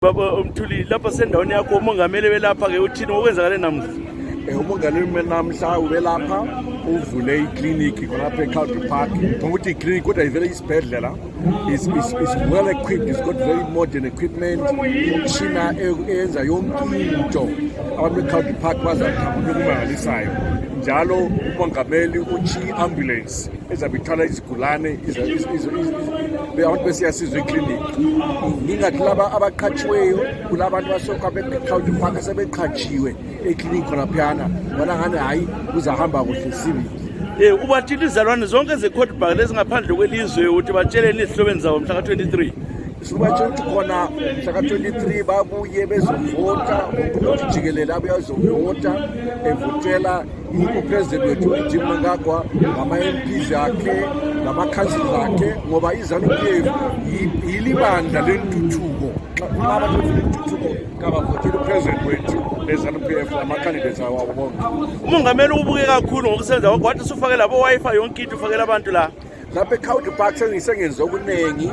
Baba uMthuli lapha sendaweni yakho umongameli welapha ke uthini okwenzakale namuhla? Umongameli namhla ubelapha uvule ikliniki khonapha eCountry Park. Ngokuthi ikliniki kodwa ivele isibhedlela is well equipped, it's got very modern equipment, imishina eyenza yonke into abantu eCountry Park bazathanda okumangalisayo. Njalo umongameli uthi ambulance ezabithwala izigulane abantu besiyasizwe ekliniki. Ngingathi laba abaqhatshiweyo kulabantu basoka beCountry Park asebeqhatshiwe ekliniki khonaphana bona ngane hayi kuzahamba kuhle sibili. Ubathile izalwane zonke ze-Court Park lezingaphandle kwelizwe ukuthi batsheleni izihlobeni zawo mhla ka-23. Sibatsho ukuthi khona mhla ka-23 babuye bezovota, umuntu jikelele abuye azovota evotela upresident wethu uJim Mangagwa ngama-MPs akhe namakhansila akhe, ngoba iZANU-PF yilibandla lentuthuko. Abantu bentuthuko kabavotela upresident wethu leZANU-PF nama-candidates awo bonke. Umongameli ubuke kakhulu ngokusebenza kwakho, wathi usufake labo Wi-Fi yonke into ufakela abantu la. Lapha eCountry Park sengisengenze okuningi,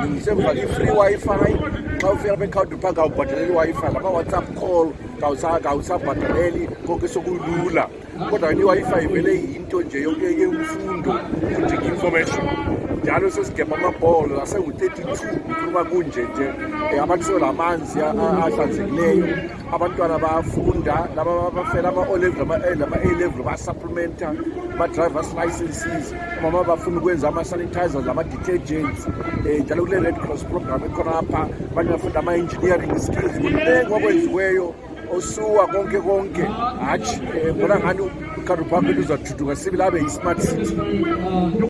ngisengifake i-free Wi-Fi. Xa ufika lapha eCountry Park awubhadaleli i-Wi-Fi, lama-WhatsApp call kawusabhadaleli, konke sokulula. Kodwa i-Wi-Fi vele yinto nje yemfundo ukuthi nge-information. Njalo sesigebha amabholo asengu-32 ngikhuluma kunje nje, abantu sebelamanzi ahlanzekileyo, abantwana bayafunda, laba bafela ama-O-level nama-A-level basupplementa ama-drivers licenses, mama bafuna ukwenza ama-sanitizers ama-detergents, njalo kule Red Cross program ekhonapha abanye bafunda ama-engineering skills. Kuningi okwenziweyo osuwa konke hatshi bona ngani uCountry Park uzathuthuka sibili abe yi-smart city.